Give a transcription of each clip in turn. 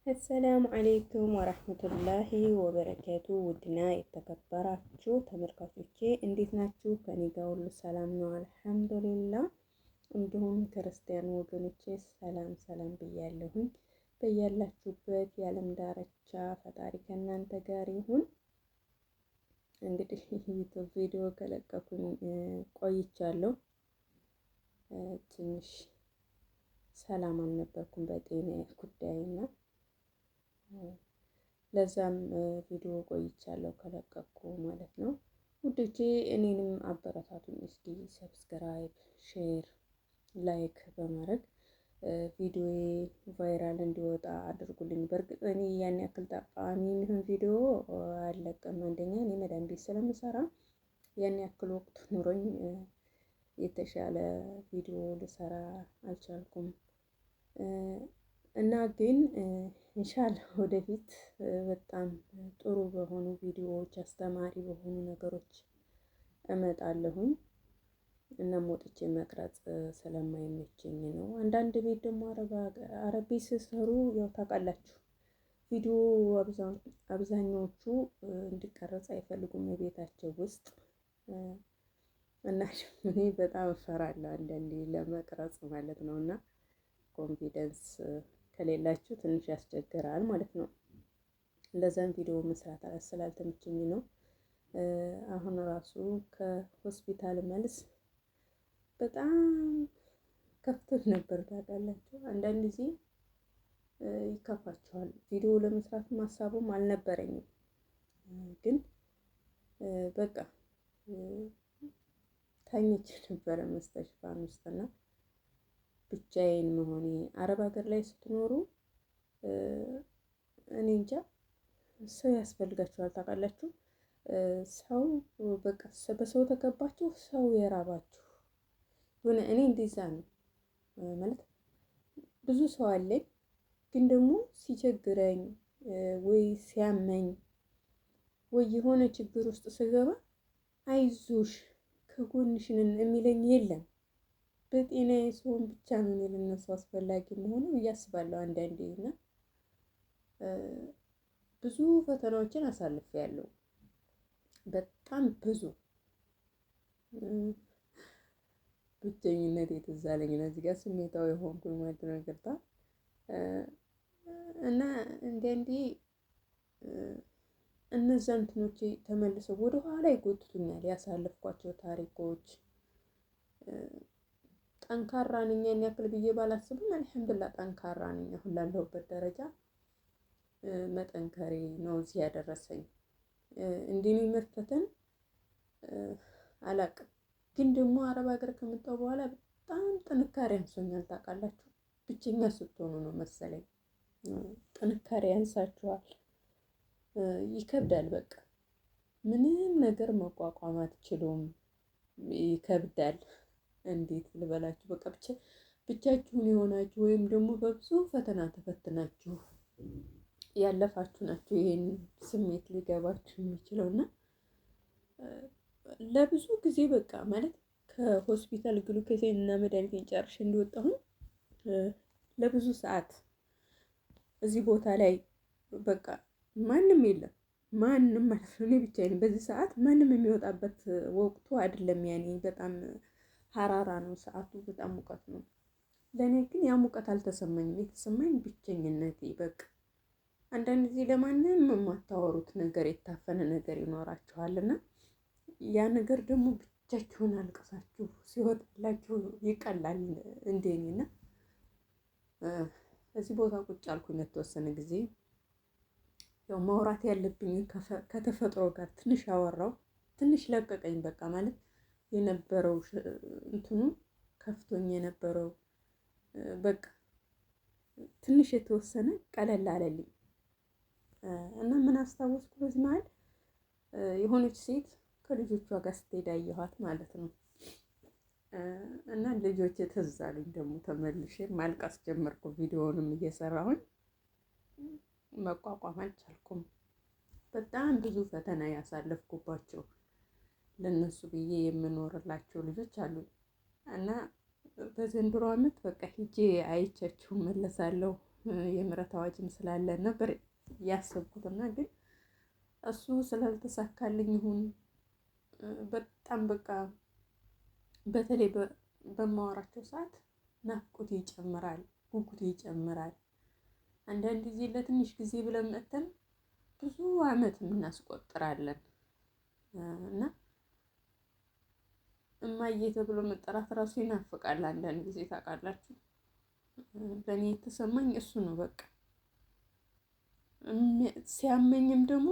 السلام عليكم ورحمة الله وبركاته። ውድና የተከበራችሁ ተመልካቾቼ እንዴት ናችሁ? ከኔ ጋር ሁሉ ሰላም ነው الحمد لله። እንዲሁም ክርስቲያን ወገኖቼ ሰላም ሰላም ብያለሁኝ። በያላችሁበት የዓለም ዳርቻ ፈጣሪ ከእናንተ ጋር ይሁን። እንግዲህ ዩቱብ ቪዲዮ ከለቀኩኝ ቆይቻለሁ። ትንሽ ሰላም አልነበርኩም በጤና ጉዳይና ለዛም ቪዲዮ ቆይቻለሁ ከለቀኩ ማለት ነው። ውዶቼ እኔንም አበረታቱኝ እስኪ subscribe፣ share፣ like በማድረግ ቪዲዮ viral እንዲወጣ አድርጉልኝ። በእርግጥ እኔ ያን ያክል ጠቃሚ የሚሆን ቪዲዮ አልለቅም። አንደኛ እኔ መዳን ቤት ስለምሰራ ያን ያክል ወቅቱ ኑሮኝ የተሻለ ቪዲዮ ልሰራ አልቻልኩም እና ግን إن شاء الله ወደፊት በጣም ጥሩ በሆኑ ቪዲዮዎች አስተማሪ በሆኑ ነገሮች እመጣለሁኝ። እናም ወጥቼ መቅረጽ ስለማይመቸኝ ነው። አንዳንድ ቤት ደግሞ አረብ ቤት ሲሰሩ ያው ታውቃላችሁ፣ ቪዲዮ አብዛኛዎቹ እንዲቀረጽ አይፈልጉም የቤታቸው ውስጥ እና እኔ በጣም እፈራለሁ አንዳንዴ ለመቅረጽ ማለት ነው። እና confidence ከሌላችሁ ትንሽ ያስቸግራል ማለት ነው። ለዛም ቪዲዮ መስራት ስላልተመቸኝ ነው። አሁን ራሱ ከሆስፒታል መልስ በጣም ከፍቶት ነበር ታውቃላችሁ። አንዳንድ ጊዜ ይከፋችኋል። ቪዲዮ ለመስራት ሀሳቡም አልነበረኝም፣ ግን በቃ ተኝቼ ነበረ مستشفى ውስጥና ብቻዬን መሆኔ። አረብ ሀገር ላይ ስትኖሩ እኔ እንጃ ሰው ያስፈልጋችኋል ታውቃላችሁ። ሰው በቃ በሰው ተከባችሁ ሰው የራባችሁ የሆነ እኔ እንደዛ ነው ማለት ብዙ ሰው አለኝ፣ ግን ደግሞ ሲቸግረኝ ወይ ሲያመኝ ወይ የሆነ ችግር ውስጥ ስገባ አይዞሽ ከጎንሽ ነን የሚለኝ የለም። በጤናዬ ስሆን ብቻ ነው እኔ ለእነሱ አስፈላጊ መሆኑ ብዬ አስባለሁ አንዳንዴ። እና ብዙ ፈተናዎችን አሳልፌያለሁ። በጣም ብዙ ብቸኝነት የትዝ አለኝ ነው እዚህ ጋር ስሜታዊ ሆንኩኝ ማለት ነው። ይቅርታ። እና አንዳንዴ እነዛ እንትኖቼ ተመልሰው ወደኋላ ይጎትቱኛል። ያሳለፍኳቸው ታሪኮች ጠንካራ ነኝ ያን ያክል ብዬ ባላስብም አልሐምዱሊላህ ጠንካራ ነኝ። አሁን ላለሁበት ደረጃ መጠንከሬ ነው እዚህ ያደረሰኝ። እንዲህ መፈተን አላቅም፣ ግን ደግሞ አረብ ሀገር ከመጣሁ በኋላ በጣም ጥንካሬ አንሶኛል። ታውቃላችሁ፣ ብቸኛ ስትሆኑ ነው መሰለኝ ጥንካሬ ያንሳችኋል። ይከብዳል። በቃ ምንም ነገር መቋቋም አትችሉም። ይከብዳል። እንዴት ልበላችሁ? በቃ ብቻ ብቻችሁን የሆናችሁ ወይም ደግሞ በብዙ ፈተና ተፈትናችሁ ያለፋችሁ ናችሁ ይሄን ስሜት ሊገባችሁ የሚችለው። እና ለብዙ ጊዜ በቃ ማለት ከሆስፒታል ግሉኮሴን እና መድኃኒቴን ጨርሼ እንደወጣሁኝ ለብዙ ሰዓት እዚህ ቦታ ላይ በቃ ማንም የለም፣ ማንም ማለት ነው። እኔ ብቻዬን በዚህ ሰዓት ማንም የሚወጣበት ወቅቱ አይደለም። ያኔ በጣም ሀራራ ነው ሰዓቱ፣ በጣም ሙቀት ነው። ለእኔ ግን ያ ሙቀት አልተሰማኝም። የተሰማኝ ብቸኝነቴ በቃ አንዳንድ ጊዜ ለማንም የማታወሩት ነገር የታፈነ ነገር ይኖራችኋል እና ያ ነገር ደግሞ ብቻችሁን አልቅሳችሁ ሲወጣላችሁ ይቀላል እንደኔ። እና እዚህ ቦታ ቁጭ አልኩኝ ለተወሰነ ጊዜ። ያው ማውራት ያለብኝ ከተፈጥሮ ጋር ትንሽ አወራው፣ ትንሽ ለቀቀኝ። በቃ ማለት የነበረው እንትኑ ከፍቶኝ የነበረው በቃ ትንሽ የተወሰነ ቀለል አለልኝ። እና ምን አስታወስኩ በዚህ መሀል የሆነች ሴት ከልጆቿ ጋር ስትሄድ አየኋት ማለት ነው። እና ልጆቼ ትዝ አሉኝ ደግሞ ተመልሼ ማልቀስ ጀመርኩ። ቪዲዮውንም እየሰራሁኝ መቋቋም አልቻልኩም። በጣም ብዙ ፈተና ያሳለፍኩባቸው ለነሱ ብዬ የምኖርላቸው ልጆች አሉ እና በዘንድሮ ዓመት በቃ ሂጄ አይቻቸው መለሳለሁ የምህረት አዋጅም ስላለ ነበር ያሰብኩትና ግን እሱ ስላልተሳካልኝ ይሁን በጣም በቃ በተለይ በማወራቸው ሰዓት ናፍቆቴ ይጨምራል፣ ጉጉቴ ይጨምራል። አንዳንድ ጊዜ ለትንሽ ጊዜ ብለን መጥተን ብዙ አመት እናስቆጥራለን እና እማዬ ተብሎ መጠራት ራሱ ይናፍቃል። አንዳንድ ጊዜ ታውቃላችሁ፣ ለእኔ የተሰማኝ እሱ ነው። በቃ ሲያመኝም ደግሞ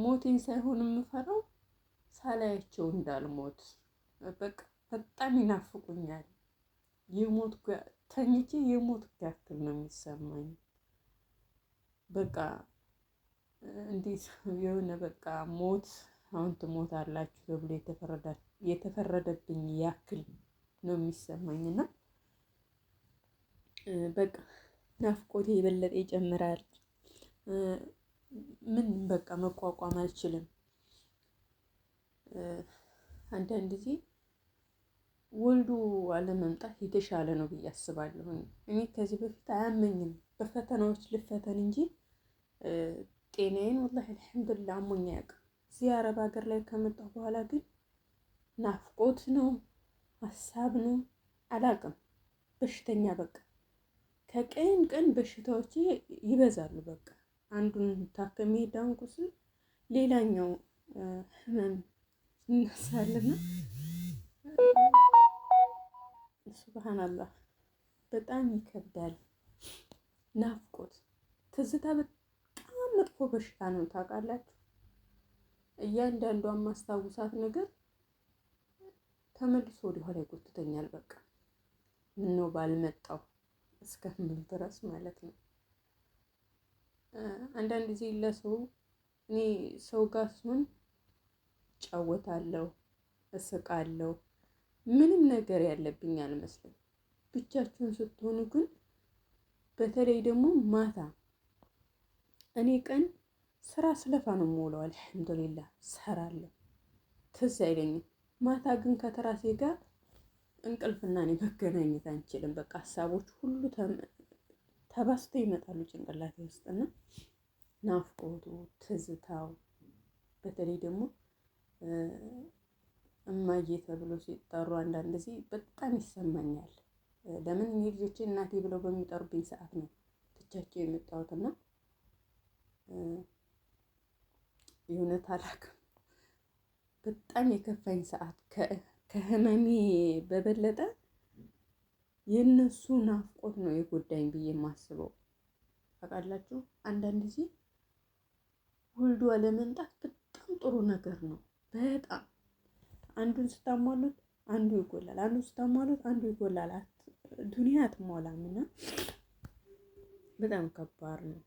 ሞቴን ሳይሆን የምፈራው ሳላያቸው እንዳልሞት በቃ በጣም ይናፍቁኛል። የሞት ተኝቼ የሞት ያክል ነው የሚሰማኝ። በቃ እንዴት የሆነ በቃ ሞት አሁን ትሞታላችሁ ተብሎ የተፈረደብኝ ያክል ነው የሚሰማኝ እና በቃ ናፍቆቴ የበለጠ ይጨምራል። ምን በቃ መቋቋም አልችልም። አንዳንድ ጊዜ ወልዶ አለመምጣት የተሻለ ነው ብዬ አስባለሁ። እኔ ከዚህ በፊት አያመኝም፣ በፈተናዎች ልፈተን እንጂ ጤናዬን ወላሂ አልሐምዱሊላህ አሞኝ አያውቅም። እዚህ አረብ ሀገር ላይ ከመጣሁ በኋላ ግን ናፍቆት ነው ሀሳብ ነው አላውቅም፣ በሽተኛ በቃ ከቀን ቀን በሽታዎች ይበዛሉ። በቃ አንዱን ታከሜ ዳንኩ ስል ሌላኛው ህመም ይነሳልና ሱብሃንአላህ በጣም ይከብዳል። ናፍቆት ትዝታ በጣም መጥፎ በሽታ ነው ታውቃላችሁ። እያንዳንዷን ማስታውሳት ነገር ተመልሶ ወደኋላ ይጎትተኛል። በቃ ምነው ባልመጣው እስከምል ድረስ ማለት ነው። አንዳንድ ጊዜ ለሰው እኔ ሰው ጋር ስሆን እጫወታለሁ፣ እስቃለሁ፣ ምንም ነገር ያለብኝ አልመስልም። ብቻችሁን ስትሆኑ ግን በተለይ ደግሞ ማታ እኔ ቀን ስራ ስለፋ ነው የምውለው። አልሐምዱሊላህ ሰራለሁ፣ ትዝ አይለኝም። ማታ ግን ከተራሴ ጋር እንቅልፍና እኔ መገናኘት አንችልም። በቃ ሀሳቦች ሁሉ ተባስተው ይመጣሉ ጭንቅላቴ ውስጥና ናፍቆቱ፣ ትዝታው በተለይ ደግሞ እማዬ ተብሎ ሲጠሩ አንዳንድ ጊዜ በጣም ይሰማኛል። ለምን እኔ ልጆቼ እናቴ ብለው በሚጠሩብኝ ሰዓት ነው ትቻቸው የመጣሁትና የእውነት አላውቅም። በጣም የከፋኝ ሰዓት ከህመሜ በበለጠ የእነሱ ናፍቆት ነው የጎዳኝ ብዬ የማስበው። ታውቃላችሁ አንዳንድ ጊዜ ወልዶ አለመምጣት በጣም ጥሩ ነገር ነው። በጣም አንዱን ስታሟሉት አንዱ ይጎላል፣ አንዱን ስታሟሉት አንዱ ይጎላል። ዱንያ አትሞላም እና በጣም ከባድ ነው።